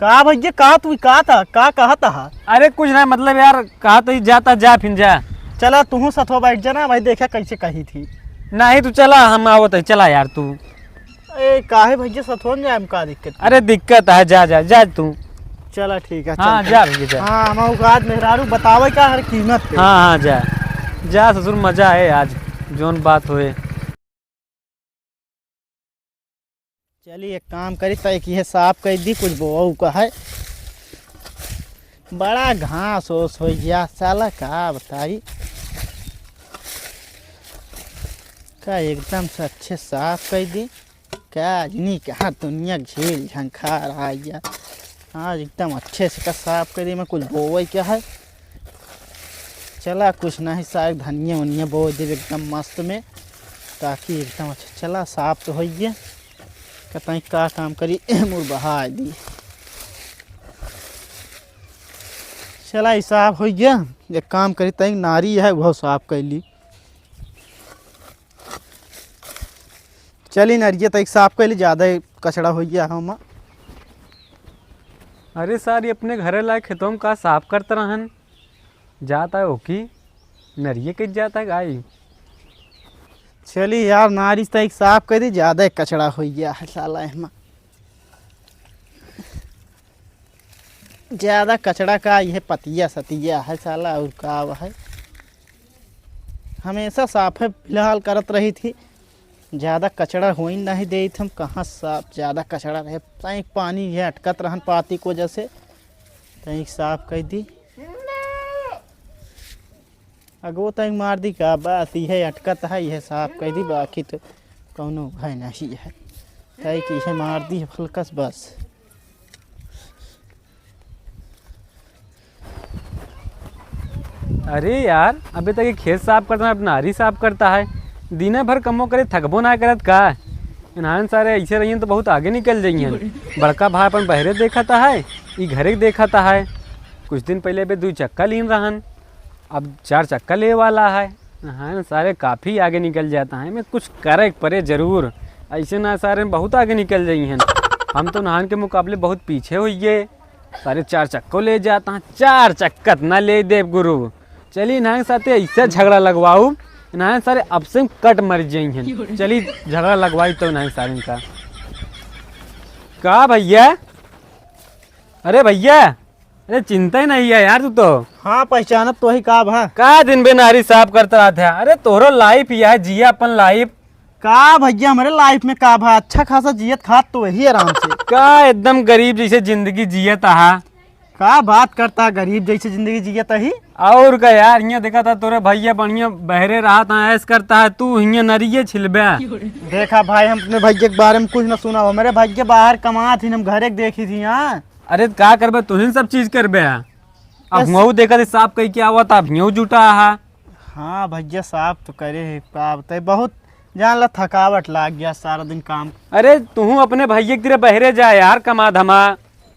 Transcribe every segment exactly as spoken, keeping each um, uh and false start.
का भैया, का तू का था, का कहत हा? अरे कुछ ना, मतलब यार, कहा तो ही जाता, जा फिर जा। चला, तू सथवा बैठ जाना भाई, देखा कैसे कही थी। नहीं, तू चला, हम आवत है, चला यार तू। ए, काहे भैया, सथवा में जाए में का दिक्कत? अरे दिक्कत है, जा, जा, जा तू। चला ठीक है, हाँ, चलते जा हैं। भैया, जा। हाँ, हम औकात मेहरारू बतावे का हर कीमत पे। हाँ, हाँ, जा। जा ससुर, मजा है आज, जोन बात होए। चली, एक काम करी, तय की है, साफ कर दी, कुछ बोऊ का है। बड़ा घास ओस हो गया साला, का बताई। का एकदम से अच्छे साफ कर दी। का जनी कहाँ दुनिया झील झंखार आ गया। आज एकदम अच्छे से का साफ कर दी, मैं कुछ बोवे क्या है। चला, कुछ नहीं, साग धनिया उनिया बो देब एकदम मस्त में, ताकि एकदम अच्छा। चला, साफ तो होइए, कतई का काम करी, मुर बहा दी। चला, ई साफ होइए, एक काम करी, तई नारी है, वो साफ कर ली। चली नरिया तक साफ कर ली, ज्यादा कचड़ा हो गया है ओमा। अरे सार, ये अपने घरे लायक खेतों में का साफ करत रहन? जात आए ओकी नरिये कट जात है गाई। चली यार, नारी तक साफ कर दी, ज्यादा कचड़ा हो गया है साला एमा। ज्यादा कचड़ा का, यह पतिया सतिया है साला, और का है। हमेशा साफे फिलहाल करत रही थी, ज्यादा कचड़ा होई नहीं देत हम, कहाँ साफ ज्यादा कचड़ा रहे। तैं पानी ये अटकत रहन पाती को वजह से, तैं साफ कर दी। अगो तैं मार दी का, बस यह अटकत है, यह साफ कर दी, बाकी तो कौनो भय नहीं है। तैं कि यह मार दी फलकस बस। अरे यार, अबे तक ये खेत साफ करता है, अपना नारी साफ करता है, दिना भर कमो करे, थकबो ना करत का? इन्हान सारे ऐसे रहियन तो बहुत आगे निकल जाइयन। बड़का भाई अपन बहरे देखता है, ई घरे देखता है। कुछ दिन पहले बे दू चक्का लीन रहन, अब चार चक्का ले वाला है। हाँ, सारे काफी आगे निकल जाता है। मैं कुछ करे के परे जरूर, ऐसे ना सारे बहुत आगे निकल जाइहन। हम तो नहान के मुकाबले बहुत पीछे होइए। सारे चार चक्को ले जाता है, चार चक्का त ना ले देब गुरु। चली इन्हान साथे ऐसे झगड़ा लगवाऊ, इन्हान सारे अब से कट मर जाइहन। चली झगड़ा लगवाई तो इन्हान सारे का। का भैया? अरे भैया, अरे चिंता ही नहीं है यार तू तो। हाँ, पहचानत तो ही का भा। का दिन बे नारी साफ करत रहत है? अरे तोहरो लाइफ यह है, जिया अपन लाइफ। का भैया, हमरे लाइफ में का भा, अच्छा खासा जियत खात तो वही आराम से। का एकदम गरीब जैसे जिंदगी जियत आहा। का बात करता है, गरीब जैसे जिंदगी जियत ही। और का यार, हियाँ देखा था तोरे भैया बढ़िया बहरे रहत है, ऐश करता है, तू हियाँ नरिये छिलबे। देखा भाई, हम अपने भैया के बारे में कुछ न सुना, हमरे भैया बाहर कमात ही, हम घरे के देखी थी यहाँ। अरे त का करबे, तुहिन सब चीज करबे। अब बस। हुआऊ देखा थे साफ कही के आवत, अब हियाऊ जुटा हा। हाँ भैया, साफ तो करे है, का बताए, बहुत जान ला थकावट लाग गया सारा दिन काम। अरे तुहू अपने भैया के तेरे बहरे जा यार, कमा धमा।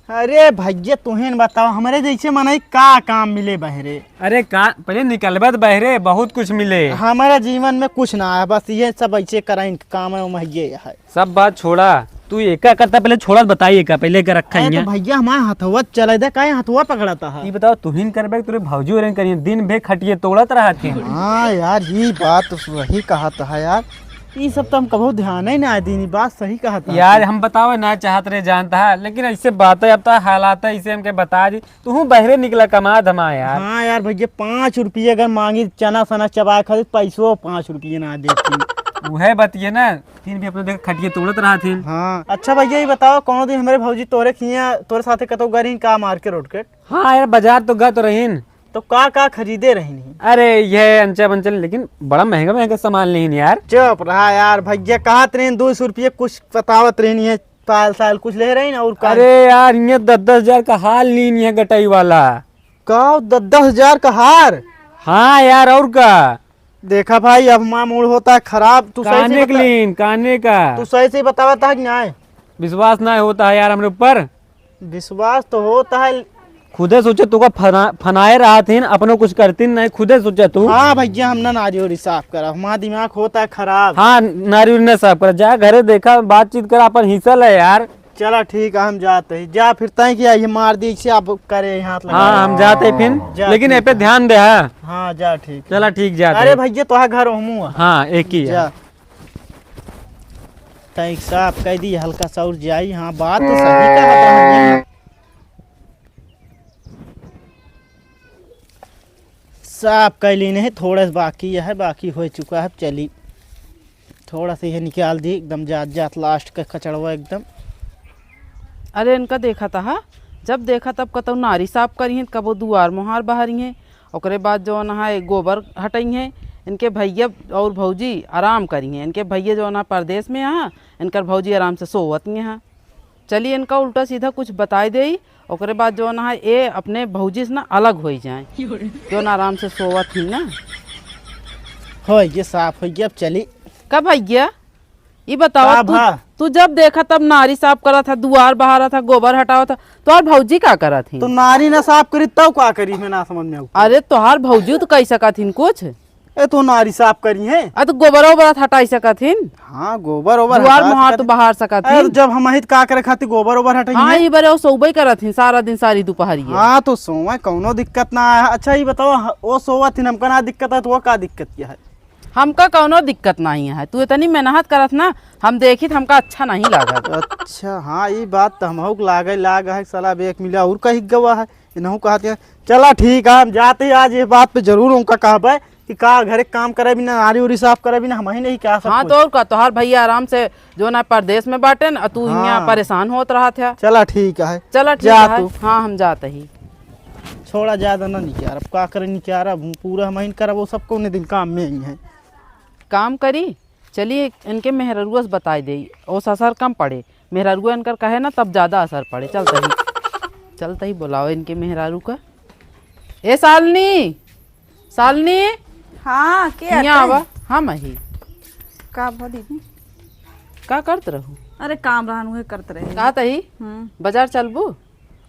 अरे भैया, तुहें बताओ, हमरे जैसे मनई का काम मिले बहरे? अरे का, पहले निकलबे त बहरे, बहुत कुछ मिले। हमारे जीवन में कुछ ना है, बस ये सब ऐसे कराइन काम है, हम ये है। सब बात छोड़ा, तू एका करता, पहले छोड़ा त बताई एका, पहले एका रखा अरे ही तो है। भैया, हमारा हथवा चले दे, काहे हथवा पकड़ाता है? ये बताओ, तुहिन करबे कि तोरे भौजी ओरन करिए, दिन भे खटिए तोड़त रहत हैं। हाँ यार, ये बात तो सही कहा था यार, ये सब तो हम कबो ध्यान ही ना दीनी, बात सही कहा था यार। हम बतावे ना चाहत रहे जानता है, लेकिन ऐसे बात है, अब तो हालात है, इसे हमके बता दी। तू बहरे निकला कमा धमा यार। हाँ यार भैया, पाँच रुपये अगर मांगी चना सना चबाए खातिर, पैसो पाँच रुपये ना देती। वह बतिए ना, तीन भी अपने देख खटिए तोड़त रहा थी। हाँ, अच्छा भैया, ये बताओ, कौनो दिन हमारे भौजी तोरे खिया, तोरे साथे कतौ गरीन का मार के रोड के? हाँ यार, बाजार तो गा तो रहीन। तो का का खरीदे रहीन? अरे ये अंचा बंचल, लेकिन बड़ा महंगा महंगा सामान लेन यार। चुप रहा यार, भैया कहत रहीन दो सौ रुपये कुछ बतावत रहीन, ये पायल सायल कुछ ले रहीन और का? अरे यार, ये दस दस हजार का हार लीन है गटाई वाला। का दस दस हजार का हार? हाँ यार, और का? देखा भाई, अब माँ मूड होता है खराब। तू सही से काने के बता। लीन, काने का? तू सही से बतावा था कि नहीं? विश्वास नहीं होता है यार हमरे ऊपर। विश्वास तो होता है। खुदे सोचे तू का फना-, फनाए रहा थीन, अपनो कुछ करतीन नहीं, खुदे सोचे तू। हाँ भैया, हम ना नारी उरी साफ करा, हमारा दिमाग होता है खराब। हाँ, नारी उरी ना साफ करा, जा घरे देखा, बातचीत करा, अपन हिस्सा ले यार। चला ठीक है, हम जात ही। जा फिर तय किया ये मार दी से अब करे हाथ लगा। हाँ, हम जात ही फिर। जा, लेकिन ठीक ए पे है। ध्यान दे, हाँ। हाँ, जा ठीक है। चला ठीक, जात अरे ही। भैया, तोहा घर ओहमू है। हाँ, एक ही है। जा। तय साफ कह दी, हल्का सा और जाई। हाँ, बात तो सही कहा था। साफ कैली नहीं, थोड़ा सा बाकी है, बाकी हो चुका है। चली, थोड़ा सा ये निकाल दी, एकदम जात जात लास्ट का कचड़वा एकदम। अरे इनका देखा था, हाँ? जब देखा तब कतौ नारी साफ करी हैं, कबो दुआर मोहार बहारी हैं, ओकरे बाद जौन है गोबर हटई हैं। इनके भैया और भौजी आराम करी हैं, इनके भैया जौन है परदेस में हैं, इनकर भौजी आराम से सोवत हैं। चली इनका उल्टा सीधा कुछ बताई देई, ओकरे बाद जौन है ए अपने भौजी से ना अलग होई जाए, जौन आराम से सोवत ही ना। हो ये साफ हो गया, अब चली। का भैया, ई बतावा का तू, भा? तू जब देखा तब नारी साफ करत है, दुआर बहारत है, गोबर हटावत है, तोहार भौजी का करत ही? तो नारी ना साफ करी तब का करी, मैं ना समझ में आऊ। अरे तोहार भौजी तो कह सकत हिन कुछ। ए, तो नारी साफ करी है। आ, तो गोबर ओबर हटाई सकत हिन। हाँ, गोबर ओबर दुआर हटा मोहार सकत तो हिन। बहार सकत अरे, हिन। तो जब हम ही तो का करे खातिर गोबर ओबर हटाई हाँ, है? ई बरे वो सोबे करत हिन सारा दिन, सारी दुपहरिया। हाँ, तो सोवे कौनो दिक्कत ना है। अच्छा, ये बताओ, ह-, वो सोवत हिन, हमका ना दिक्कत है, तो वो का दिक्कत क्या है? हमका कौनो दिक्कत नहीं है, तू इतनी मेहनत करत ना, हम देखी तो हमका अच्छा नहीं लागत। अच्छा, हाँ, ये बात तो हमहू के लागे लाग है, साला अब एक मिला और कही गवा है, इनहू कहत है। चला ठीक है, हम जाते ही आज ये बात पे जरूर उनका कहबे कि का घरे काम करे बिना, नारी उरी साफ करे बिना, हम ही नहीं क्या सब हाँ, कुछ। तो और का, तोहार भैया आराम से जो ना परदेस में बाटेन, आ तू हियाँ हाँ। परेशान होत रहत है। चला ठीक है, चला ठीक जा है। तू। हाँ, हम जाते ही। छोड़ा, ज्यादा ना निकाल, अब का करे निकाल, अब पूरा हम ही करब, वो सबको उन्हें दिन काम में ही है। काम करी, चली इनके मेहररुआ से बताई देई, ओ ससर कम पड़े, मेहररुआ इनकर कहे ना तब ज्यादा असर पड़े। चलते ही, चलते ही बोलाओ इनके मेहरारू का। ए सालनी, सालनी, हाँ, के हियाँ आते आवा, हैं? हम अही। का भा दीदी? का करत रहू? अरे काम रहन उहे करत रहे। का तही? हम्म। बाजार चलबू?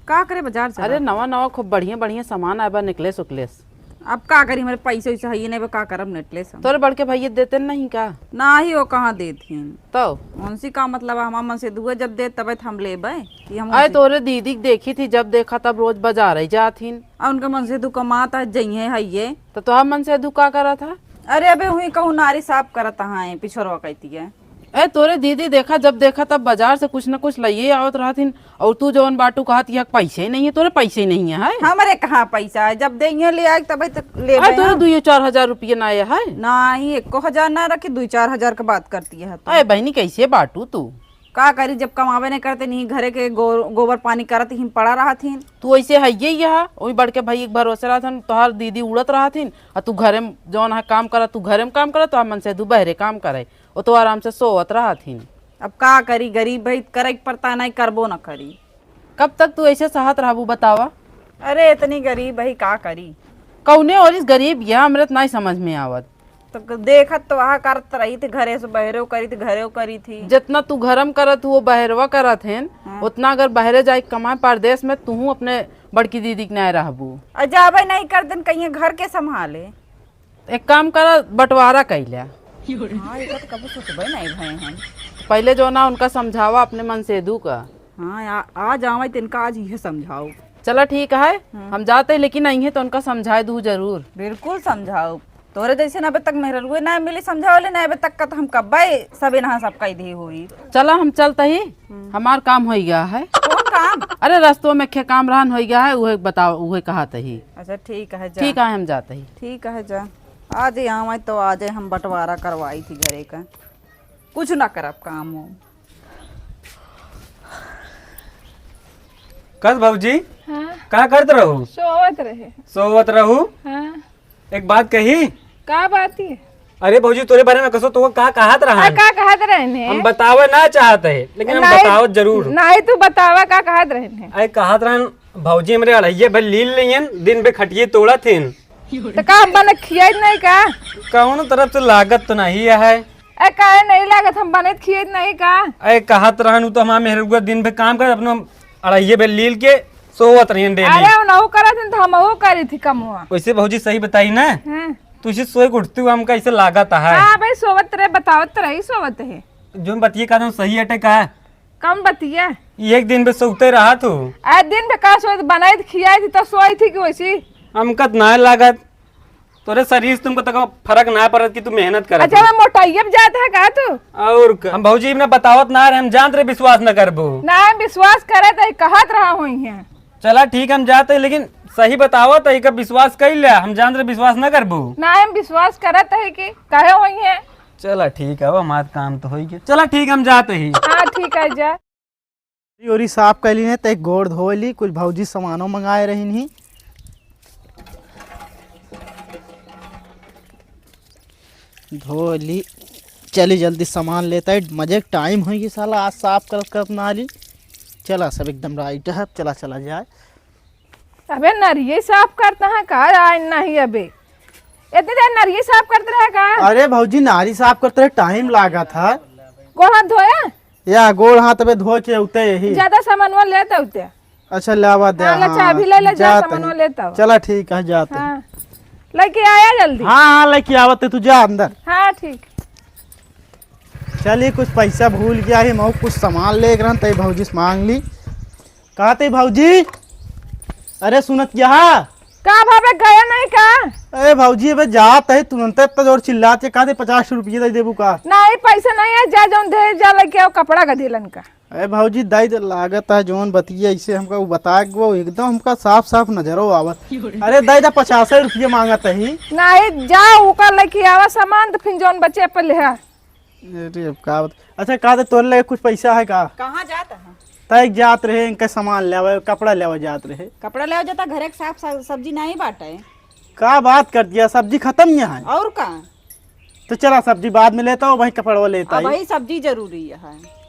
का करे बाजार चला? अरे नवा नवा खूब बढ़िया बढ़िया सामान आए बा, necklace उकलेस। अब का करी, हमारे पैसे वैसे है ही नहीं बा, का करब necklace हम? तोरे बड़के भैया देते नहीं का? नाही, वो कहाँ देत हिन। तो? उनसे का मतलब है, हमार मनसेधुआ जब दे तबे तो हम लेबे। ये हम अरे उनसे तोरे दीदी के देखी थी, जब देखा तब रोज बाजार ही जात हिन। आ उनका मनसेधु कमात है, जइहे है ये। तो तोहार मनसेधु का करत है? अरे अबे हुई कहूँ नारी साफ करत है, पिछोरवा कहती है। ए, तोरे दीदी देखा, जब देखा तब बाजार से कुछ न कुछ लइये आवत रहत हिन, और तू जवन बाटू कहत, "यहाँ पैसे ही नहीं है, तोरे पैसे ही नहीं है, है?" हमरे कहाँ पैसा है? जब देइहे ले आए, तबे तो लेबे अरे, तोरे हम। दुइयो चार हजार रुपये ना आए है? नहीं, एको हजार ना रखे, दुई चार हजार के बात करती है तो। अरे बहनी, कैसे बाटू तू? का करी, जब कमावे नहीं करते, नहीं घरे के गो-, गोबर पानी करत ही पड़ा रहत हिन। तू ऐसे है ये यहाँ, वही बड़के भाई के भरोसे रहत हन, तोहार दीदी उड़त रहत हिन, आ तू घरे में जवन है काम करत, तू घरे में काम करत, तोहार मनसेधु बहरे काम करे। वो तो आराम से सोवत रहत हिन। अब का करी, गरीब है, करे के पड़ता है, नहीं करबो न करी। कब तक तू ऐसे सहत रहबू, बतावा? अरे, इतनी गरीब है, का करी? कौने और इस गरीब, यह हमरे तो नहीं समझ में आवत। तो क-, देखत तो वहाँ करत रही थी, घरे से बहरेव करी थी, घरेव करी थी। जितना तू घरम करत हु, वो बहरवा करत हेन, हाँ। उतना अगर बहरे जाए कमाए परदेस में, तू अपने बड़की दीदी के नहीं रहबू। और जाबे नहीं कर दिन, कहीं घर के संभाले। एक काम करा, बंटवारा कइला। हाँ, ये तो कबो सोचबे नहीं भए हम। पहले जो ना उनका समझावा अपने मनसेधु का। हाँ, आ, आ जावे तो इनका आज ये समझाओ। चला ठीक है, हम्म। हम जाते हैं, लेकिन अइहे तो उनका समझाए दू जरूर। बिल्कुल समझाओ। तोरे जैसे ना अबे तक मेहररुए ना मिली समझावे ले, ना अबे तक का तो हम कब्बे सब इनहा सब कह दी हुई। चला हम चलते ही, हम्म। हमार काम हो गया है। कौन काम? अरे रस्तों में खे काम रहन हो गया है, उहे बताओ, उहे कहा तही। अच्छा ठीक है, जा। ठीक है, हम जाते ही। ठीक है, जा। आज ही आवे तो आज ही हम बंटवारा करवाई थी घरे का। कुछ ना करब काम हो। कस भौजी, हाँ। का करत रहू? सोवत रहे। सोवत रहू? हाँ। एक बात कही? का बात है? अरे भौजी, तोरे बारे में कसो तो का कहत रहा आ, है? का कहत रहने? हम बतावे ना चाहत है, लेकिन हम नहीं, बतावत जरूर। नहीं, तू बतावा का कहत रहने? अरे कहत रहन, भौजी हमरे अढ़ैये भर लील लियन, दिन भर खटिये तोड़त हिन। तो का हम बने खियाई नहीं का? कौनो तरफ से लागत तो नहीं है। ए, काहे नहीं लागत? हम बने खियाई नहीं का? ए, कहत रहन, उ तो हमार मेहरुआ दिन भर काम कर, अपना अढ़ैये भर लील के सोवत रहन daily। अरे, उनहु करत हन, तो हमहु करी थी कमवा। वैसे भौजी सही बताई ना, हाँ। तू इसे सोए के उठती हुआ हमका ऐसे लागत है। हाँ भाई, सोवत रहे, बतावत रही, सोवत है। जो हम बतिये का, तुम सही अटे का? कम बतिया। एक दिन पे सोते रहा तू। आ दिन पे का सोई, बनाई थी, खियाई थी, तो सोई थी कि वैसी? हमका त नाय लागत, तोरे शरीर से तुमको तक फर्क ना पड़त कि तू मेहनत करत अच्छा, है। मैं मोटाइए पे जात है का तू? और क-, हम भौजी इतना बतावत ना रहे, हम जानत रहे विश्वास न करबो। ना, हम विश्वास करत है, कहत रहा हुई है। चला ठीक, हम जात है, लेकिन सही बतावत है, कब विश्वास कर ले, हम जानत रहे विश्वास न करबो। ना, हम विश्वास करत है कि कहे हुई है। चला ठीक है, अब हमार काम तो होई गया। चला ठीक, हम जात ही। हाँ ठीक है, जा। ओरी साफ कर ली ने, ते गोड़ धो ली, कुछ भौजी सामानो मंगाए रही नहीं। धो ली, चली जल्दी सामान लेता है, मजे के टाइम होई गई साला, आज साफ करत करत ना ली। चला सब एकदम राइट है, चला चला जाए। अबे नरिये साफ करता है का? आए नहीं अबे, इतनी देर नरिये साफ करते रहे का? अरे भौजी नारी साफ करते रहे, टाइम लागत है। गोड़ हाथ धोया? या गोड़ हाथ अबे धो के उते यही। ज्यादा सामानवा लेता उते। अच्छा, लावा दे, हाँ, ले हाँ, चाबी ले ले, जा जात सामानवा है। लेता हो। चला, ठीक है, जात है। हाँ। लेके आया जल्दी। हाँ, हाँ, लेके आवत है, तू जा अंदर। हाँ, ठीक। चली, कुछ पैसा भूल गया है, मऊ कुछ सामान लेके रहन, तई भौजी से मांग ली। कहा तई भौजी? अरे, सुनत क्या हा? का भावे, गया नहीं का? अरे भौजी, अबे जात है, तुरंत इतना जोर चिल्लात है, कहा तई पचास रुपये दे देबू का? नहीं, पैसा नहीं है, जा जौन दे, जा लेके आओ कपड़ा गदीलन का। अरे भौजी, दई दे, लागत है जौन बतिया ऐसे हमका उ बता के वो एकदम हमका साफ साफ नजरो आवत। अरे दई दे, पचासे रुपये मांगत ही। नहीं, जा ओकर लेके आवा सामान, तो फिर जौन बचे पे लेहा। अरे अब का बत-, अच्छा, कहा तई तोर लगे कुछ पैसा है का? कहाँ जात है? तय जात रहे, इनका सामान लेवे, कपड़ा लेवे जात रहे। कपड़ा लेवे जाता, घरे के साफ सा-, सब्जी नहीं बाटे। का बात कर दिया, सब्जी खत्म नहीं है। और का? तो चला, सब्जी बाद में लेता हूँ, वही कपड़वा लेता अब ही। वही सब्जी जरूरी है।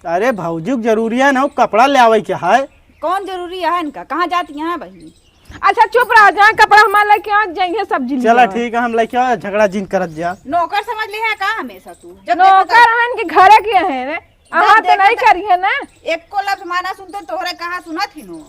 अरे भौजी के जरूरी है ना, वो कपड़ा ले आवे के है। कौन जरूरी है इनका? कहाँ जाती हैं बहिनी? अच्छा चुप रह, जहाँ कपड़ा हमार लेके आ जाइए, सब्जी ले चला आवे। ठीक है, हम लेके आओ, झगड़ा जिन करत जा। नौकर समझ ले है का हमेशा तू? जब देखो नौकर तब हन कि घरे के है रे, जब अहाँ तो देखो नहीं तब करी है ना। एको लफ्ज माना सुनते तोहरे कहाँ सुनत ही नो।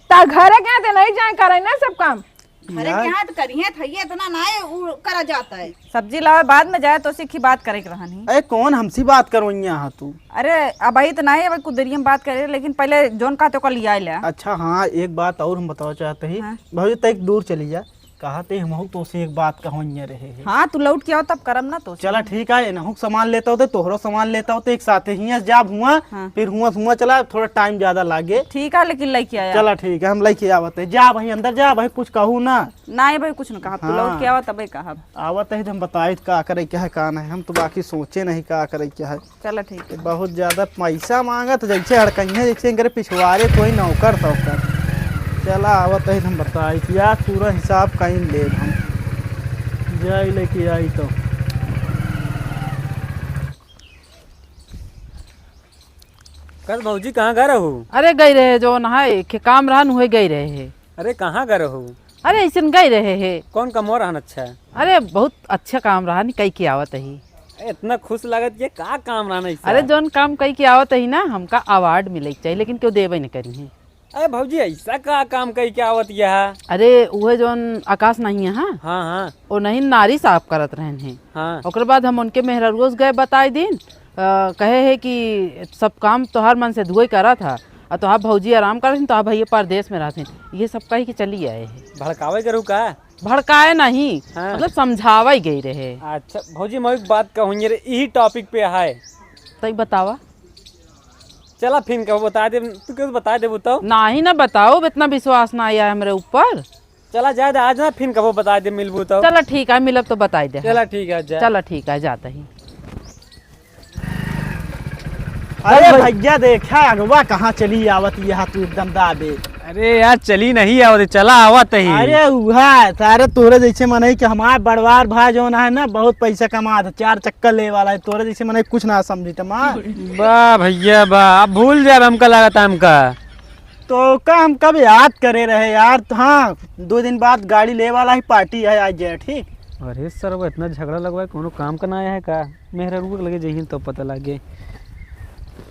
ता घरे के आते नहीं जाए करे ना सब काम। घरे यार। के हाथ करिए थइये इतना ना है, उ करा जाता है। सब्जी लावे बाद में जाए तो सीखी बात करे के रहन ही। अरे कौन हमसी बात करो यहाँ तू? अरे अबही तो नहीं, अबही कुदरिया में बात करे, लेकिन पहले जौन कहते ओकर लिया ले। अच्छा हाँ, एक बात और हम बतावा चाहते ही। हाँ। भौजी तैक दूर चली जा, कहा ते हमहू तो से एक बात कहो रहे हैं। हाँ, तू लौट के आओ तब करम ना तो से। चला ठीक है, इनहू के सामान लेता होते, तोहरो सामान लेता होते, एक साथे ही जाब हुआ, हाँ। फिर हुआ हुआ चला, थोड़ा टाइम ज्यादा लागे। ठीक है, लेकिन लेके आया। चला ठीक है, हम लेके आवत है। जा भाई अंदर जा भाई, कुछ कहू ना। नहीं भाई, कुछ न कहा, तू हाँ। लौट के आवा तबे कहब। आवत है तो हम बताई का करे क्या है, का नहीं, हम तो बाकी सोचे नहीं का करे क्या है। चला ठीक है। बहुत ज्यादा पैसा मांगत, जैसे हड़कइहे, जैसे इनकरे पिछवारे कोई नौकर सौकर। चला आवत है, हम बताई कि आज पूरा हिसाब कहीं लेब हम। जाई लेके आई तो। कल भौजी कहाँ गए रहू? अरे गई रहे, जो नहाए के काम रहन, हुए गई रहे है। अरे कहाँ गए रहू? अरे ऐसन गई रहे है। कौन कमवा रहन अच्छा? अरे बहुत अच्छा काम रहन, कई के आवत ही। इतना खुश लागत, ये का काम रहन ऐसा? अरे जौन काम कई के आवत ही ना, हमका अवार्ड मिले के चाहिए, लेकिन क्यों देवे न करी है। अरे भौजी, ऐसा का काम कई के आवत यह? अरे उहे जौन आकाश नहीं है, हाँ? हाँ, हाँ। वो नहीं नारी साफ करत रहन है। हाँ। ओकर बाद हम उनके मेहररुओ से गए बताई दिन, अ, कहे है कि सब काम तोहार मन से धुए करा था, और तोहार भौजी आराम करत हैं, तोहार भैया परदेश में रहत हैं। ये सब कही के चली आए हैं। भड़कावे के रहू का? भड़काए नहीं, हाँ। मतलब समझावे गई रहे। अच्छा भौजी, मैं एक बात कहूँ रे, यही टॉपिक पे है। तो बतावा। चला फिर कब बता दे, तू क्यों बता दे बताओ? नहीं ना बताओ, इतना विश्वास ना आया हमरे ऊपर। चला जाए दे, आज ना फिर कबो बता दे, मिलबू तो। चला ठीक है, मिलब तो बताई दे। चला ठीक है, जा। चला ठीक है, जाता ही। अरे भैया, देखा अगवा कहाँ चली आवत यह, तू एकदम दाबे। अरे यार, चली नहीं आवत, चला आवत ही। अरे उहा सारे तोरे जैसे मनई कि हमार बड़वार भाई जौन है ना, बहुत पैसा कमात है, चार चक्कर ले वाला है, तोरे जैसे मनई कुछ ना समझी तमा। वाह भैया वाह, अब भूल जाए हमका लागत है हमका। तो का हम कब याद करे रहे यार? हाँ, दो दिन बाद गाड़ी ले वाला ही, पार्टी है आज, ठीक। अरे सर, वो इतना झगड़ा लगवा है, कोनो काम का ना आया है का? मेहररुआ के लगे जइहिन तो पता लागे।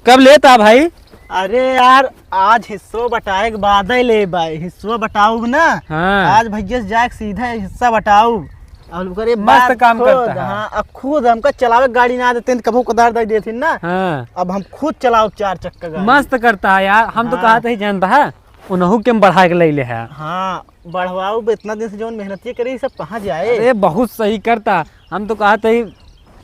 कब लेता भाई? अरे यार, आज हिस्सो बटाए के बाद ही ले भाई, हिस्सो बटाऊब ना। हाँ। आज भैया से जाके सीधा हिस्सा बटाऊब। और ओकरे मस्त बाद काम खुद, करता है। हाँ, अब खुद हमका चलावे गाड़ी ना देते हैं, कभो कदार दे देते हैं ना। हाँ। अब हम खुद चलाओ चार चक्का गाड़ी। मस्त करता है यार, हम तो हाँ। कहा था ही जानता है, उनहू के हम बढ़ा के ले ले है। हाँ, बढ़वाओ बे, इतना दिन से जौन मेहनतिये करी, सब कहाँ जाए? अरे बहुत सही करता, हम तो कहा था ही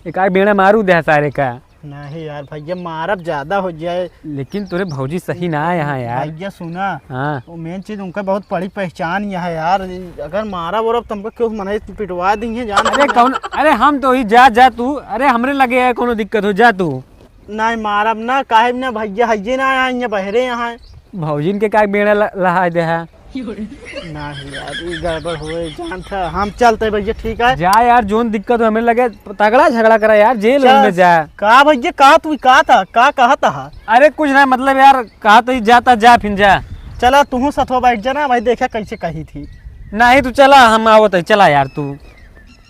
एक आध बेड़ा मारू दे सारे का। नहीं यार भैया, मारब ज्यादा हो जाए। लेकिन तोरे भौजी सही ना है यहाँ यार। भैया सुना, हाँ। वो मेन चीज उनका बहुत बड़ी पहचान यहाँ है यार। अगर मारा वरब तो हमको क्यों मनाई पिटवा देंगे जान। अरे कौन, अरे हम तो ही जा, जा तू, अरे हमरे लगे है, कोनो दिक्कत हो जा तू। नहीं मारब ना, काहे ना भैया, हइये ना यहाँ बहरे यहाँ। भौजिन के का बेड़ा ल-, लहाय दे है? नहीं यार, ई गड़बड़ होए, जानत है। हम चलते भैया, ठीक है? जा यार, जोन दिक्कत हो, हमें लगे तगड़ा झगड़ा करा यार, जेल चल। में जा। का भैया, का तू का था, का कहत हा? अरे कुछ ना, मतलब यार, कहा तो ही जाता, जा फिर जा। चला, तू सथवा बैठ जा ना भाई, देखा कैसे कही थी। नहीं, तू चला, हम आवत है, चला यार तू।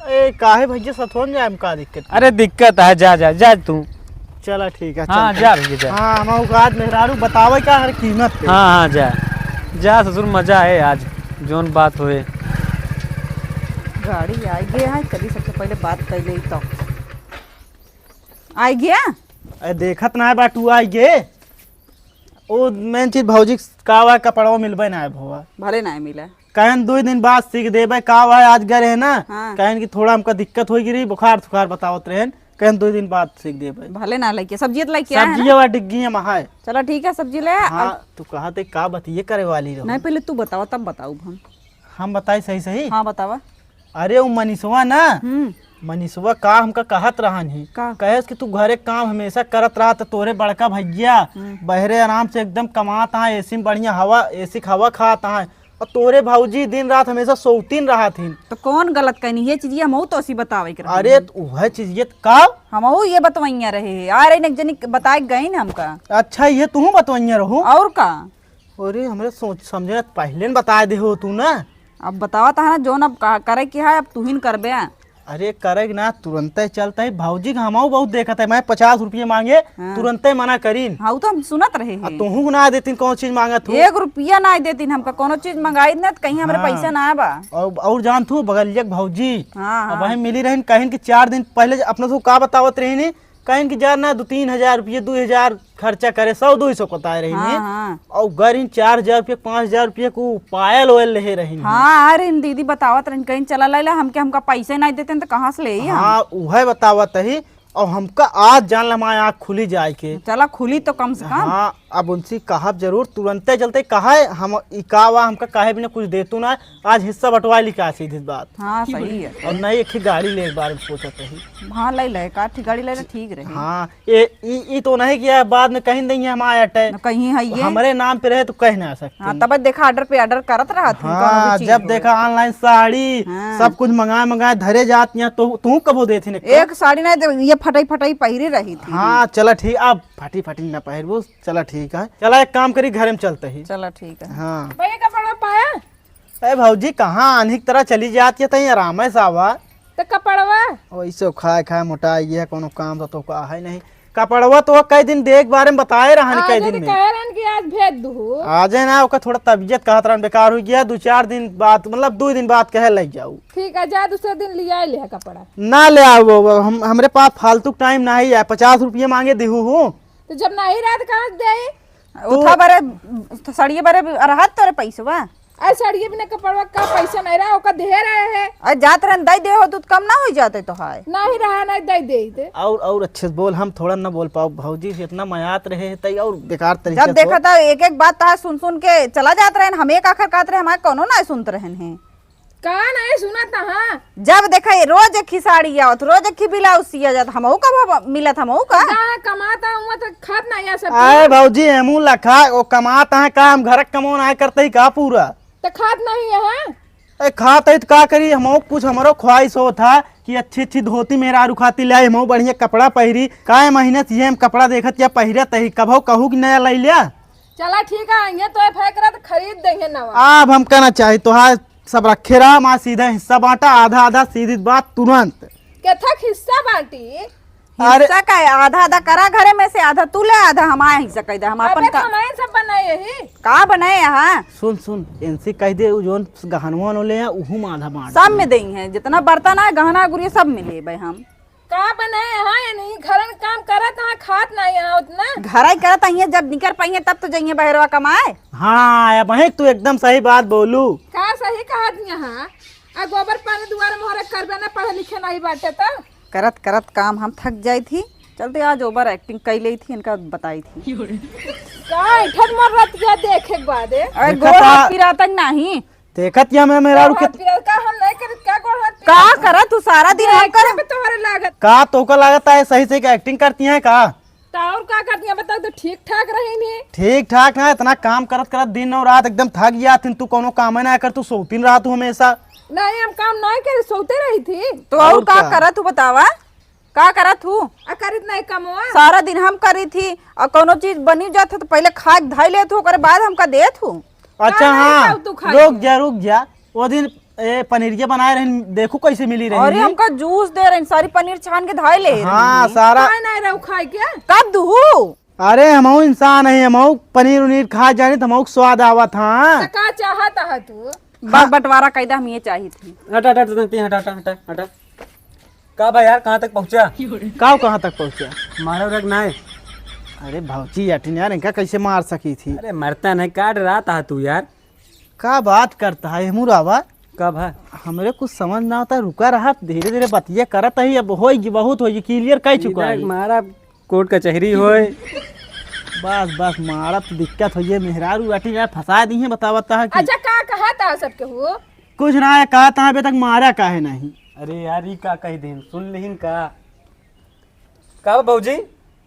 ए, काहे भैया, सथवा में जाए में का दिक्कत? अरे दिक्कत है, जा, जा, जा तू। चला ठीक है, हाँ, चलते। जा भैया, जा। हाँ, हम औकात मेहरारू बतावे का हर कीमत पे। हाँ, हाँ, जा। जा ससुर, मजा है आज, जोन बात होए। गाड़ी आई गया है, चली सबसे पहले बात कर ले तो। आई गया? ए, देखत ना है बाटू आई गे। ओ मेन चीज भौजी का हुआ, कपड़वा मिलबे ना है भौवा। भले ना मिला। कहन दुई दिन बाद सीख देबे, का हुआ, आज गए रहे ना, हाँ। कहन कि थोड़ा हमका दिक्कत हो गई रही, बुखार सुखार बतावत रहन, कहन दुई दिन बाद सीख देबे। भले ना लेके, सब्जी तो लेके आए हैं ना? सब्जी वा डिग्गी में है। चलो ठीक है, सब्जी ले आ। हाँ, अब तू कहा थे का बतिये करे वाली रहो? नहीं, पहले तू बताओ, तब बताऊ हम। हम बताई सही सही? हाँ, बतावा। अरे, वो मनीषवा ना, हम्म। मनीषवा का हमका कहत रहन ही, का? कहेस कि तू घरे काम हमेशा करत रहा, त तोरे बड़का भैया हम्म। बहरे आराम से एकदम कमात हैं, एसी में बढ़िया हवा, एसी के हवा खात हैं, और तोरे भौजी दिन रात हमेशा सौतीन रहत हिन। तो कौन गलत कहनी? ये चीज हमहू तो ऐसी बतावे के रहे। अरे, त उहे चीज ये त का? हमहू ये बतवैया रहे हैं। आ रही एक जनी बताए गई ना हमका। अच्छा, ये तू बतवैया रहू? और का? अरे, हमरे सोच समझे ना, पहले न बताए दे हो तू ना। अब बतावा तो है ना, जोन अब का-, करे के है, अब तू ही न करबे। अरे, करे के ना, तुरंते चलते ही भौजी के हमहू बहुत देखत है, मैं पचास रुपये मांगे, हाँ। तुरंते मना करीन। हाँ, वो तो हम सुनत रहे आ, हैं। तोहू ना देतीन, कौन चीज मांगत हो? एक रुपया ना देतीन हमका, कोनो चीज मंगाई ना, तो कहीं हमरे हाँ। पैसा ना बा। और, और जान तू, बगलिया के भौजी, हाँ, अब हाँ। वहीं मिली रहीन, कहिन कि चार दिन पहले अपने से का बतावत रहीन, कहिन कि जा ना, दो तीन हजार रुपये, दो हजार खर्चा करे, सौ दो सौ बताए रही हाँ, ने। हाँ। और गरिन चार हजार रुपये, पाँच हजार रुपये को पायल ओयल ले रही ने। हाँ, अरे इन दीदी बतावत रही, कहीं चला लाइला, हमके, हमका पैसे नहीं देते तो कहाँ से ले हम? हाँ, उहे बतावत ही। और हमका आज जान ला, हमार आँख खुली जाए के। चला खुली तो कम से कम। हाँ, अब उनसे कहब जरूर, तुरंते चलते कहे हम, ई का वा, हमका कहे बिना कुछ देतू ना, आज हिस्सा बंटवा ली का, सीधी बात। हाँ, सही है। और नहीं, एक ही गाड़ी ले, एक बार में सोचत रही। हाँ, ले ले, का ठीक गाड़ी ले ले, ठीक रही। हाँ, ए, ई, ई तो नहीं किया, बाद में कहीं नहीं है हमारे अटे। न कहीं है ये। हमरे नाम पे रहे तो कह ना सकते हाँ, हैं। तब देखा, ऑर्डर पे ऑर्डर करत रहत हैं, हाँ, कौनो भी चीज जब होए। देखा ऑनलाइन साड़ी, हाँ। सब कुछ मंगाए, मंगाए धरे जात यहाँ, तो तू कबो देती ने? एक साड़ी नहीं दे, ये फटाई, फटाई पहिरे रही थी। हाँ, चला ठीक, अब फटी, फटी ना पहिरबू, चला ठीक है। चला, एक काम करी, घर में चलते ही। चला ठीक है। हाँ। भैया, कपड़ा पाया? ए भौजी, कहाँ आन्ही की तरह चली जात है, तहीं आराम से आवा। तो कपड़वा? वैसे खाए खाए मोटा ये है, कोनो काम तो, तो का है नहीं। कपड़वा तो कई दिन देख बारे में बताए रहन, आज कई दिन तो में। कहे रहन कि आज भेज दूँ। आज है ना, ओकर थोड़ा तबीयत कहत रहन बेकार हो गया, दो चार दिन बाद, मतलब दो दिन बाद कहे लग जाऊ। ठीक है, जा दूसरे दिन ले आए ले कपड़ा। ना ले आओ, वो, वो, हम, हमरे पास फालतू टाइम ना ही है, पचास रुपये मांगे दिहू हूँ। तो जब नहीं रहा तो कहाँ से दे? उठा बरे, सड़िए बरे रहत तोरे पैसवा। अरे सड़िए बिना कपड़वा का पैसा नहीं रहा, ओका दे रहे हैं। अरे जात रहन दई दे हो, तू कम ना हो जाते तो हाय। नहीं रहा, नहीं दई दे दे। और, और अच्छे से बोल, हम थोड़ा ना बोल पाओ भौजी से, इतना मयात रहे हैं तई और बेकार तरीके जब से देखा बोल। था एक एक बात तहा सुन सुन के चला जात रहन, हम एक आखर कहत रहे, हमारे कोनो ना सुनत रहन हैं। का नहीं सुनत, हाँ। जब देखा ये रोज एक ही साड़ी आवत, रोज एक ही ब्लाउज सिया जात, हमहू का भाव मिलत, हमहू का? कहाँ कमाता हूँ तो खात नहीं है सब आए चीज। भौजी, हमहू लखा, वो कमात है का, हम घर क कमौन आए करते ही का पूरा? तो खात नहीं है, हाँ? ए, खात है तो का करी, हमहू कुछ हमरो ख्वाहिश हो था कि अच्छी अच्छी धोती मेहरारू खाती ले आई, हमहू बढ़िया कपड़ा पहिरी। काय महीने से ये हम कपड़ा देखत या पहिरत ही, कभो कहू कि नया लई लिया? चला ठीक है, ये तो फेंक रहा तो खरीद देंगे नवा। अब हमका ना चाही, तोहार सब रखे रहा, हमार सीधा हिस्सा बांटा, आधा आधा सीधी बात तुरंत। केथक हिस्सा बांटी? अरे हिस्सा का है, आधा आधा करा घरे में से, आधा तू ले, आधा हमारे हिस्सा कह दे, हम अपन अबे का। तो हमारे सब बनाए यही। का बनाए यहाँ? सुन, सुन, इनसे कह दे, उ जोन गहनवा वाले हैं, उहू में आधा बांट सब दे। में देई हैं, जितना बर्तन है, गहना गुरिया सब में लेबे हम। का बनाए यहाँ, ये नहीं, घरन काम करत यहाँ, खात ना यहाँ उतना। घर ही करत आइए, जब निकर पाइए तब तो जाइए बहरवा कमाए। हाँ, अब है तू एकदम सही बात बोलू। का सही कहत यहाँ? आ गोबर पानी दुआरे मोहरे करबे ना, पढ़े लिखे नहीं बाटे तो। करत करत काम हम थक जाई थी, चलते आज ओवर एक्टिंग कई लेई थी, इनका बताई थी। का इठन मर रतिया देखे के बाद, ए? अरे देखा गोड़ था। हाथ पिरातक नहीं। देखत या मैं मेहरारू के गोड़ हाथ पिरात का हम नहीं करत, का गोड़ हाथ का पिरात? करत तू सारा दिन हम देखे कर में तोहरे लागत। का तोका लागत है सही सही का एक्टिंग करती हैं का? तो और का करती हैं बताओ, तो ठीक ठाक रही नहीं। ठीक ठाक ना, इतना काम करत करत दिन और रात एकदम थक गया थिन, तू कोनो काम ना कर, तू सोतीन रहा तू हमेशा। नहीं, हम काम नहीं करे, सोते रही थी। तो और और का का? करत तू बतावा? का करत हूँ? आ, करित नहीं कमवा? सारा दिन हम करी थी, और कोनो चीज बनी जात हो तो पहले खा के धाई लेत हूँ, ओकरे बाद हमका देत हूँ। अच्छा, का नहीं हाँ, खाऊ तू खाई रुक के? जा, रुक जा। वो दिन, ए, पनीरिया बनाए रहन, देखू कैसे मिली रही अरे, है। हमका जूस दे रहे, सारी पनीर छान के धाई ले हाँ, रही। सारा। खाए नहीं रहू खाए के? कब दूहू? अरे, हमहू इंसान है, हमहू पनीर उनीर खा जानी तो हमहू स्वाद आवत हाँ। तो का चाहत है तू? बस बंटवारा कैदा हम ये चाही थी। हटा, हटा, हटा, हटा, हटा, हटा। का भाई यार, कहाँ तक पहुँचा? का कहाँ तक पहुँचा? मारो रख ना है। अरे भौजी अटिन यार, इनका कैसे मार सकी थी? अरे मरता नहीं, काट रहा था तू यार। का बात करता है हमू रावा? का भा? हमरे कुछ समझ ना होता, रुका रहा, धीरे धीरे बतिया करत ही, अब होई, बहुत होई, क्लियर कह चुका है। मारा कोर्ट कचहरी होए। बस, बस, मारत दिक्कत होइए, मेहरारू अटिन यार फंसा दी है, बतावत है कि अच्छा, का कहा था सबके हो? कुछ ना है, कहा था अबे तक मारा काहे नहीं? अरे यार, ई का कह देन, सुन लेहिन का? का बा भौजी?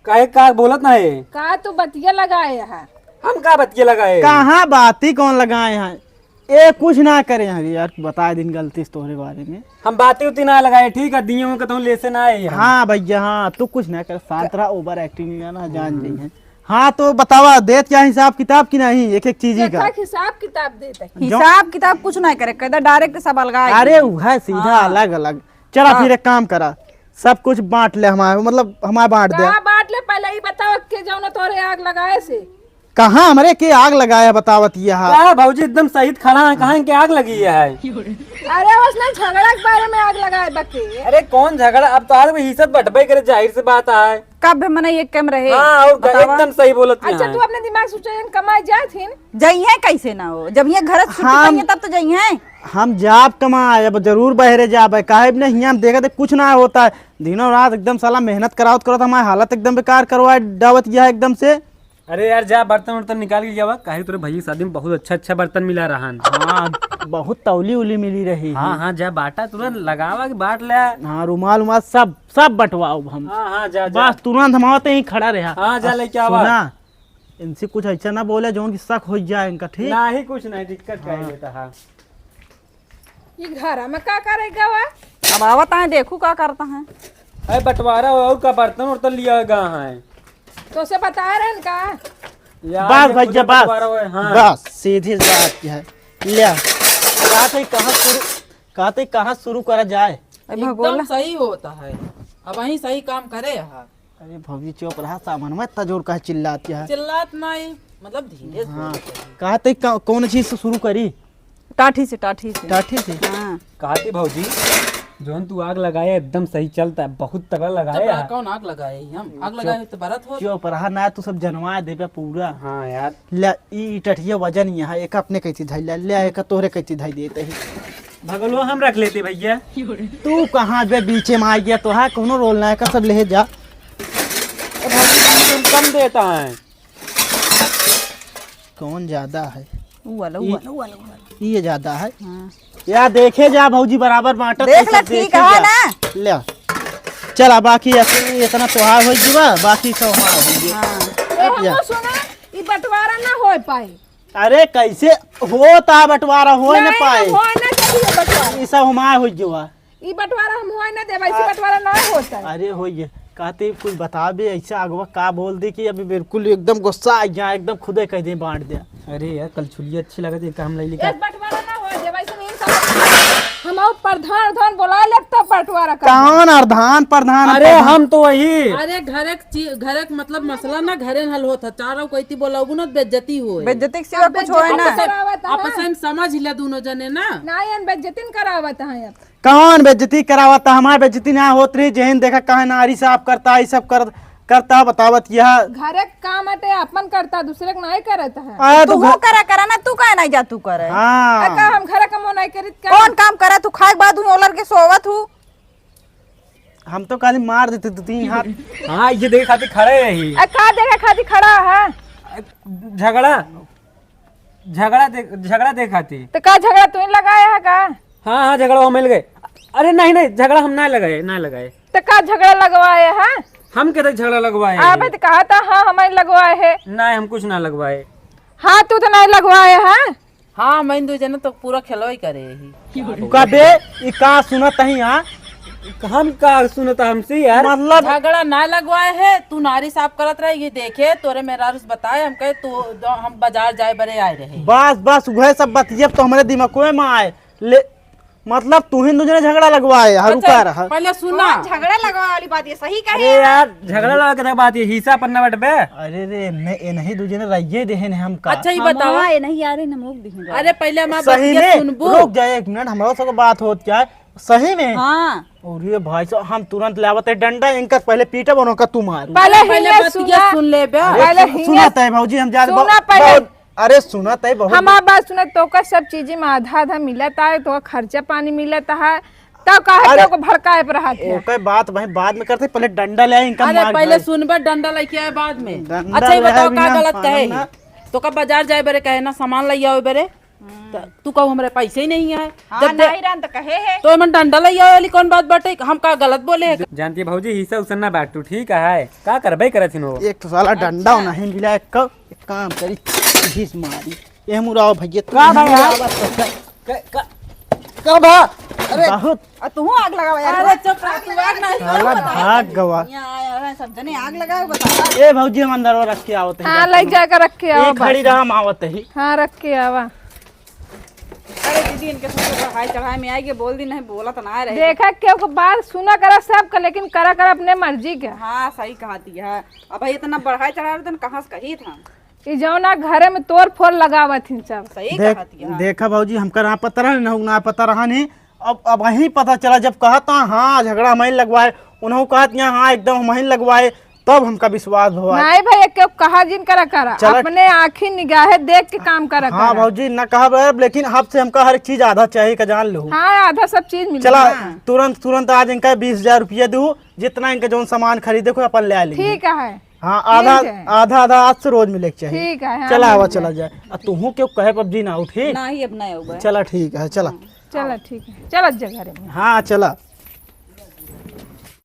काहे का बोलत ना है? का तू बतिया लगाए है? हम का बतिया लगाए? कहाँ बाती कौन लगाए हैं? ए, कुछ ना करे हैं यार, बताए दिन गलती से तोहरे बारे में। हम बाती उती ना लगाए, ठीक है, दिए हूँ कहता हूँ, लेसे ना आए हम। हाँ भैया, हाँ, तू कुछ ना कर, शांत रहा, ओवर एक्टिंग ना, ना जान हम्म। जाई है। हाँ, तो बतावा, देत क्या हिसाब किताब की नहीं, एक एक चीज ही का? देखा, हिसाब किताब देत है। जो हिसाब किताब कुछ ना करे, कहता डायरेक्ट सब अलगा है। अरे, वह सीधा हाँ। अलग अलग। चला हाँ। फिर एक काम करा, सब कुछ बांट ले हमारे, मतलब हमारे बांट दे। का बांट ले, पहले ही बताओ के जौन तोरे आग लगाए से। कहाँ हमरे के आग लगाया बतावत यह? का भौजी एकदम सही खड़ा है, कहाँ के आग लगी है? अरे उसने झगड़ा के बारे में आग लगाए बके। अरे कौन झगड़ा, अब तो आज भी हिस्सा बटबे करे, जाहिर से बात है। कब मने एक कम रहे? हाँ, और बतावा। एकदम सही बोलत अच्छा, है। तू अपने दिमाग से सोचे, कमाए जात हिन। जइहे कैसे ना हो, जब ये घर से छुट्टी हम पाइए तब तो जइहे। हम जाब कमाए, अब जरूर बहरे जाब, काहे भी नहीं, हम देखत कुछ ना होता है, दिनों रात एकदम साला मेहनत करावत करत हमारे हालत एकदम बेकार करवा डावत गया है एकदम से। अरे यार, जा बर्तन उर्तन निकाल के जावा, काहे तोरे भैया की शादी में बहुत अच्छा अच्छा बर्तन मिला रहन। हाँ, बहुत तौली उली मिली रही हाँ, है। हाँ, जा बाटा तुरंत लगावा कि बांट ले। हाँ, रुमाल उमाल सब, सब बंटवाओ हम। हाँ, हाँ, जा, जा। बस तुरंत हम आवते ही खड़ा रहा। हाँ, जा अब लेके आवा। सुना, इनसे कुछ ऐसा ना बोले जौन कि शक हो जाए इनका, ठीक? नहीं, कुछ नहीं, दिक्कत का हाँ। लेता है। ये घर में का करे गवा? अब आवत है, देखू का करता है। अरे बंटवारा हो, और का बर्तन उर्तन लिया गा है? तो से बता रहे हैं का? यार, बस ये भैया, खुद बस। बंटवारा हुआ है, हाँ। बस, सीधी बात है। ले, कहते कहाँ शुरू, कहते कहाँ शुरू करा जाए? अरे एकदम भगोला। सही होता है, अब वहीं सही काम करे हा। अरे भौजी चुप रहा, सामान में इतना जोर का चिल्लात है? चिल्लात नहीं, मतलब धीरे से हाँ। बोलते हैं। कहते का-, कौन चीज से शुरू करी? टाठी से, टाठी से। टाठी से? हाँ। कहती भौजी, जौन तू आग लगाया एकदम सही चलता है, बहुत तगड़ा लगाया तगड़ा है। कौन आग लगाए ही हम? आग चुप, लगाए तो बरत हो। चुप रहा ना, तू सब जनवा देबे पूरा। हाँ यार। ले, ई टठिया वजन यहाँ, एक अपने कैसे धई ले, ले, एक तोहरे कैसे धई देते ही। भगलवा हम रख लेते भैया। तू कहाँ बे बीचे में आ गया, तो है कोनो रोल ना है, का सब ले जा। ए भौजी, तुम कम देता है। कौन ज्यादा है? ऊ वाला, ऊ ई, वाला, ऊ वाला, ऊ वाला। ये ज्यादा है। हाँ। या देखे जा भौजी, बराबर बांटत देख है, ले, सब ठीक देखे है जा। ना? ले। चला, बाकी ऐसे इतना त्योहार हो जीवा, बाकी सब हमार हो गए। हाँ। ए, या। हमको सुना, ई बंटवारा ना हो पाए। अरे, कैसे होता बंटवारा, हो ना नहीं, पाए। हो ना चाहिए बंटवारा। ई सब हमार हो गया। ई बंटवारा हम होए ना देबै, ऐसी आ, बंटवारा ना होता है। अरे होइए, कहते कुछ बताबे, ऐसा अगवा का बोल दे कि अभी बिल्कुल एकदम गुस्सा आ गया, एकदम खुदे कह दे बांट दे। अरे यार, कल छुलिया अच्छी लगत है, का हम ले लेके एक बंटवारा ना होए देबै, ऐसे नहीं सब हम और प्रधान, प्रधान बोला लेब तो बंटवारा कर। कौन प्रधान, प्रधान, अरे प्रधान? हम तो वही। अरे घरे क ची-, घरे क मतलब मसला ना घरे न हल होत है। चारों कोई ती बोलाबू ना बेइज्जती होए। बेइज्जती के सिवा अब कुछ होए ना। बेइज्जती करावत है। आपस में समझ ले दोनों जने ना। ना, ये बेइज्जती न करावत है अब। कौन बेइज्जती करावत है? हमार बेइज्जती ना होत रही, जेहन देखा कहे नारी साफ करता, ई सब कर करता बतावत यह। घरे क काम अटे अपन करता, दूसरे क नाई करत है। आया तो तू घर- करा, करा ना, तू काहे नाई जा तू करे? हाँ। आ, का हम घरे कमो नाई करित का? कौन काम करा? तू खाए के बाद हूँ ओलर के सोवत हूँ। हम तो खाली मार देते दो तीन हाथ। हाँ, ये देखे खातिर खड़ा है यही। आ, का देखे खातिर खड़ा है? झगड़ा। झगड़ा दे, झगड़ा देखाती। तो का झगड़ा तू ही लगाया है का? हाँ, हाँ, झगड़ा वो मिल गए। अरे नहीं, नहीं, झगड़ा हम ना लगाए, ना लगाए। तो का झगड़ा लगवाए है? हम के तक झगड़ा लगवाए हैं? अबे तो कहा था, हाँ, हमारे लगवाए है। नहीं, हम कुछ ना लगवाए। हाँ, तू तो नहीं लगवाए है। हाँ, हम दो जने तो पूरा खेलवा ही करे ही। का बे, ई का सुनत ही, हाँ? हम का सुनत हमसे यार? मतलब झगड़ा ना लगवाए है, तू नारी साफ करत रहे, ये देखे तोरे मेहरारू से बताए, हम कहे तू, हम बाजार जाए बरे आए रहे। बस, बस, वह सब बतिया तो हमारे दिमाग में आए। ले, मतलब तू ही दो जने झगड़ा लगवाए, हरू अच्छा, का रहा। पहले सुना। कौन झगड़ा लगवा वाली बात, ये सही कहे अरे यार। यार, झगड़ा लगा के बात ये हिस्सा पन्ना बट बे। अरे रे, ने, ए नहीं दो जने रहिए देहे ने हम का। अच्छा, ये हम बताओ। हाँ, ए नहीं यार, ए नमोक दिहे। अरे पहले हमार सही बतिया में? सुनबू। रुक जा एक मिनट, हमरा सब बात होत क्या है? सही में? हाँ। और ये भाई साहब, हम तुरंत ले आवत है डंडा, इनका पहले पीटा बनो का तू मारू। पहले पहले हिंगे बतिया सुना। सुन ले बे। अरे पहले सु-, हिंगे सुना तय भौजी, हम जात सुना बहुत, पहले। बहुत, अरे सुना तय बहुत। हमार बात सुना, तोका सब चीज में आधा आधा मिलत है, तोका खर्चा पानी मिलत है, तब काहे अरे, के ओको भड़काए पर रहत है? ओके बात भाई बाद में करते, पहले डंडा ले आई, इनका अरे मार पहले भाई। सुनबे, डंडा लेके आए बाद में। डंडा अच्छा, ये ले बताओ आए का बिना गलत कहे मारना। ही? तोका बाजार जाए बरे कहे ना, सामान ले आओ बरे। त तू कहू हमरे पैसे ही नहीं है। हाँ, जब दे-, नहीं रहन त कहे है। तो एमन डंडा लइया वाली कौन बात बाटे? हम का गलत बोले है? जानती है भौजी, हिस्सा उसन ना बांटू, ठीक है? का करबे करत हिन हो? एक तो साला डंडा अच्छा। नहीं मिला, एक का, एक काम करी, घीस मारी। ए मुराव भैया, तू का भाई मुराव यार? बस कर। का, का, का बा? अरे, बहुत। आ, तू आग लगावा यार। अरे, चुप रह, तू आग नहीं साला भाग गवा। यहाँ आया है, सब जने आग लगाओ, बता। ए भौजी, हम अंदर रख के आवत है। हाँ, ले जाकर रख के आओ, ये खड़ी बस। रहा, हम आवत ही। हाँ, रख के आवा। अरे दीदी, इनके सबके बढ़ाई चढ़ाई में आए के बोल दी, नहीं बोला तो ना रहे। देखा, केहू के बात सुना करा सबका, लेकिन करा करा अपने मर्जी के। हाँ, सही कहती है। अब भाई इतना बढ़ाई चढ़ाई रहते न, कहाँ से कही था? ई जौना घरे में तोड़ फोड़ लगावत हिन सब। सही देख, कहती है। देखा भौजी, हमका ना पता रहा, ना, ना पता रहा नहीं। अब, अब वहीं पता चला जब कहत, हाँ, झगड़ा हमहीं लगवाए, उन्हों कहत, यहाँ, हाँ, एकदम हमहीं लगवाए, तब हमका विश्वास भवा। नहीं भैया, केहू कहा जिन करा करा, चला। अपने आँखी निगाहे देख के काम करा हाँ करा। भौजी, ना कहब, लेकिन अब से हमका हर एक चीज आधा चाहिए का, जान लो। हाँ, आधा सब चीज मिली। चला, हाँ। तुरंत, तुरंत आज इनका बीस हजार रुपया दू, जितना इनका जौन सामान खरीदे को अपन ले आ ली। ठीक है। हाँ, आधा, ठीक है। आधा, आधा आज से रोज मिले के चाहिए। ठीक है, हाँ, चला, आवा, मिल चला जाए। जाए। आ तुहू केहू कहे पबजी ना उठी। ना ही अब ना आऊबा। चला, ठीक है, चला। हाँ। चला, ठीक है, चला जा घरे में। हाँ, चला।